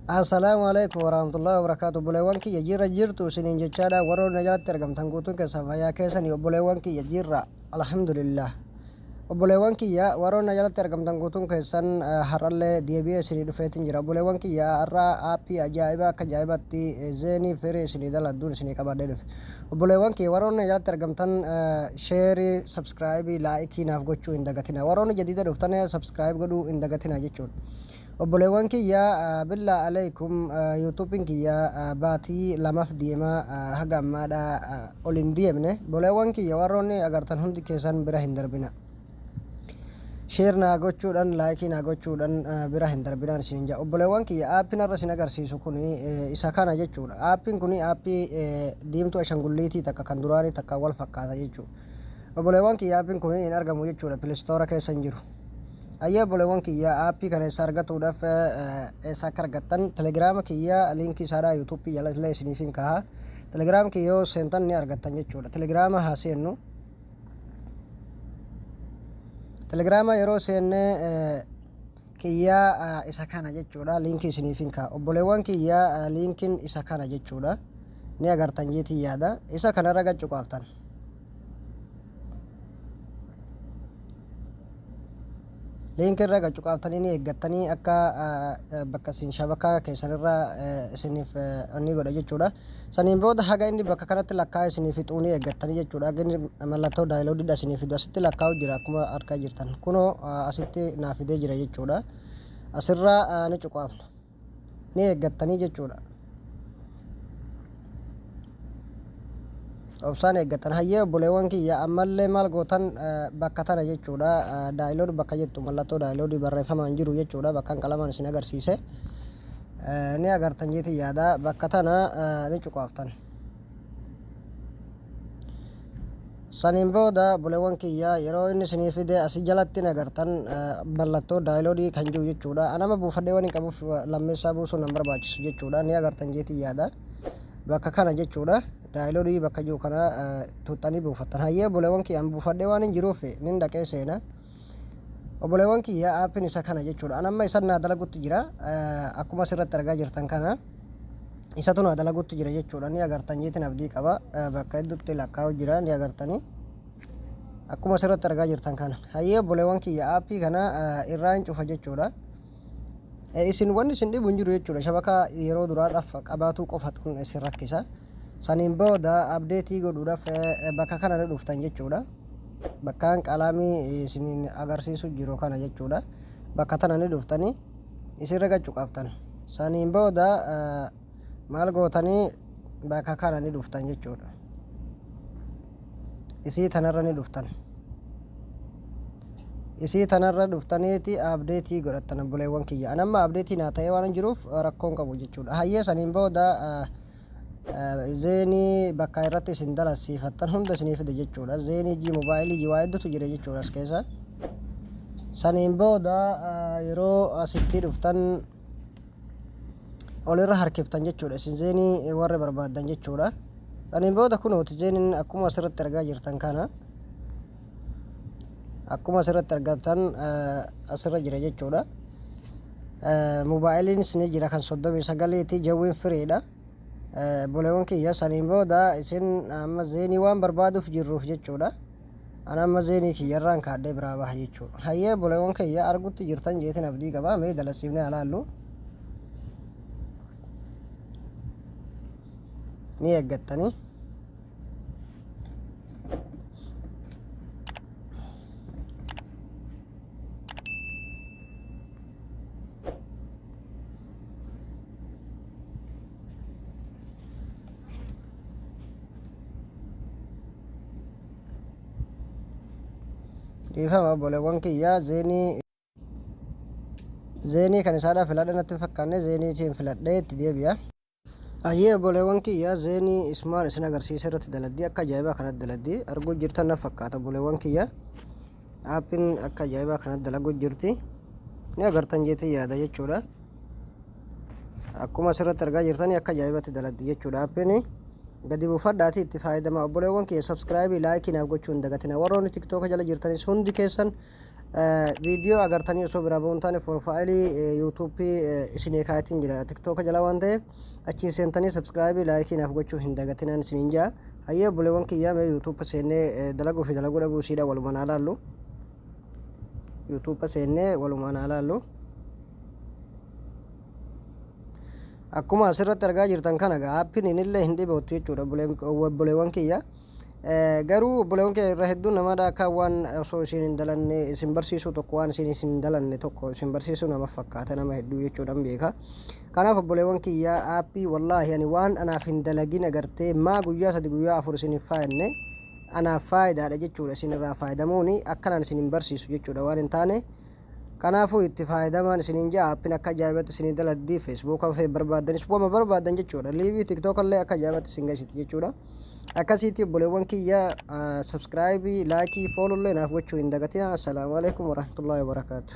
Assalaamu alaikum warahmatullahi wabarakatuh. Obboleewwan kiyya jirra jirtu isiniin jechaadha. Warroonni na jalatti argamtan guutuun keessan fayyaa keessanii obboleewwan kiyya jirra. Alhamdulillah. Obboleewwan kiyya warroonni na jalatti argamtan guutuun keessan har'allee deebi'ee isinii dhufeetiin jira. Obboleewwan kiyya har'a aappii ajaa'ibaa akka ajaa'ibatti zeenii firii isinii daladduun isinii qabadhee dhufe. Obboleewwan kiyya warroonni na jalatti argamtan sheerii, sabskraayibii, laayikii naaf gochuu hin dagatina. Warroonni jadiida dhuftan sabskraayib godhuu hin dagatina jechuudha. Obboleewwan kiyya billaa aleykum youtubin kiyya baatii lamaf deema haga ammaadha ol hin deemne obboleewwan kiyya warroonni agartan hundi keessan bira hin darbina sheer naa gochuudhan laayikii naa gochuudhan bira hin darbinaan isin jaa obboleewwan kiyya aappiin har'a isin agarsiisu kun isa kana jechuudha aappiin kun aappii diimtuu ashangulliitii takka kan duraanii takka wal fakkaata jechuudha obboleewwan kiyya aappiin kun hin argamu jechuudha pilistoora keessa hin jiru. Ayyee obboleewwan kiyya aappii kana eessa argatuudhaaf eessa akka argattan telegiraama kiyya liinkii isaadhaa yuutuuppii jala illee isiniif hin kaaha. Telegiraama kiyya yoo seentan ni argattan jechuudha. Telegiraama haa seennu. Telegiraama yeroo seenne kiyya isa kana jechuudha liinkii isiniif hin kaaha. Obboleewwan kiyya liinkiin isa kana jechuudha. Ni agartan jeetiin yaada. Isa kanarra gad cuqaaftan. Link irra gad cuqaaftanii ni eeggattanii akka bakka isin shabakaa keessan irra isiniif inni godha jechuudha. Saniin booda haga inni bakka kanatti lakkaa'ee isinii fixuu ni eeggattanii jechuudha. Haga inni mallattoo daayilooddidha isinii fidu asitti lakkaa'u jira akkuma argaa jirtan. Kunoo asitti naa fidee jira jechuudha. Asirraa ni cuqaafna. ni eeggattanii jechuudha. Obsaan eeggattan hayyee obboleewwan kiyya ammallee maal gootan bakka tana jechuudha daayilood bakka jettu mallattoo daayiloodii barreeffamaan jiru jechuudha bakkan qalamaan isin agarsiise ni agartan jeetiin yaada bakka tana ni cuqaaftan. Saniin booda obboleewwan kiyya yeroo inni isinii fide asii jalatti hin agartan mallattoo daayilodii kan jiru jechuudha. Anama buufadhee waan hin qabuuf lammeessaa buusuun nan barbaachisu jechuudha. Ni agartan jeetiin yaada. Bakka kana jechuudha. Daayilodii bakka jiru kana tuuxxanii buufattan. Hayyee obboleewwan kiyya an buufadhee waan hin jiruuf nin dhaqee seena. Obboleewwan kiyya aappiin isa kana jechuudha. An amma isan naa dalagutti jira. Akkuma asirratti argaa jirtan kana. Isatu naa dalagutti jira jechuudha. Ni agartan jeetiin abdii qaba. Bakka hedduutti lakkaa'u jira ni agartanii. Akkuma asirratti argaa jirtan kana. Hayyee obboleewwan kiyya aappii kana irraa hin cufa jechuudha. Isin wanni isin dhibu hin jiru jechuudha. Shabakaa yeroo duraadhaaf qabaatuu qofatu isin rakkisa. Saniin booda abdeetii godhuudhaaf bakka kana ni dhuftan jechuudha. Bakkaan qalaamii isiniin agarsiisu jiru kana jechuudha. Bakka tana ni dhuftanii isirra gad cuqaaftan. Saniin booda maal gootanii bakka kana ni dhuftan jechuudha. Isii tanarra ni dhuftan. Isii tanarra dhuftaniiti abdeetii godhattan obboleewwan kiyya. An amma abdeetii naa ta'ee waan jiruuf rakkoon qabu jechuudha. Hayyee saniin booda Zeenii bakka irratti isin dalasiifattan hunda isinii fida jechuudha. Zeenii G mobaayilii G waa hedduutu jira jechuudha as keessa. Saniin booda yeroo asitti dhuftan olirra harkiftan jechuudha. Isin zeenii warri barbaaddan jechuudha. Saniin booda kunooti zeeniin akkuma asirratti argaa jirtan kana. Akkuma asirratti argattan asirra jira jechuudha. Mobaayiliinis ni jira kan 39ti jawwiin firiidha. Obboleewwan kiyya saniin booda isin amma zeenii waan barbaaduuf jirruuf jechuudha. Ana amma zeenii kiyyarraan kaadhee biraa baha jechuudha. Hayyee obboleewwan kiyya argutti jirtan jeetiin abdii qaba. Mee dalasiifnee haa laallu. Ni eeggattanii. Dhiifama obboleewwan kiyya zeenii zeenii kan isaadhaa filadha natti hin fakkaanne zeenii isiin filadhee itti deebi'a. Ayyee obboleewwan kiyya zeenii ismaan isin agarsiisa irratti daladdii akka ajaa'ibaa kanatti daladdii arguu jirtan na fakkaata obboleewwan kiyya aappiin akka ajaa'ibaa kanatti dalaguu jirti ni agartan jeetii yaada jechuudha. Akkuma asirratti argaa jirtanii akka ajaa'ibatti dalagdi jechuudha aappiin. Gadi buufadhaatii itti fayyadamaa obboleewwan kiyya sabskraayibii laayikii naaf gochuu hin dagatina warroonni tiktooka jala jirtanis hundi keessan Viidiyoo agartanii osoo biraa ba'uun taane, profaayilii yuutuubii isinii kaayatiin jira TikToka jala waan ta'eef, achiin seentanii subscribe, like naaf gochuu hin dagatinaan isiniin jaa. Hayyee obboleewwan kiyyaa, mee yuutuuba seennee dalaguu fi dalaguu dhabuu isiidha walumaan haa laallu. Yuutuuba seennee walumaan haa laallu. Akkuma asirratti argaa jirtan kana gaa, aappiin inillee hin dhiboottu jechuudha, obboleewwan kiyya. Garuu obboleewwan kiyya, irra hedduun namaadha akka waan osoo isin hin dalanne isin barsiisuu tokko, waan isin hin dalanne tokko isin barsiisuu nama fakkaata nama hedduu jechuudhaan beeka. Kanaaf obboleewwan kiyya, aappii wallaahi ani waan anaaf hin dalagin agartee maa guyyaa 3, guyyaa 4 isin hin faayinne, anaaf faayidaadha jechuudha. Isin irraa faayadamuuni akkanaan isin hin barsiisu jechuudha waan hin taane. Kanaafuu itti faayadamaan isiniin jaa. Aappiin akka ajaa'ibatti isinii daladdi. Feesbuuka barbaaddanis, wama barbaaddan jechuudha. Live TikToka illee akka ajaa'ibatti isin gashiti jechuudha. Akkasiitti obboleewwan kiyya, subscribe, like, follow illee naaf gochuu hin dagatina. Assalaamu alaikum warahmatullaahi wabarakaatu.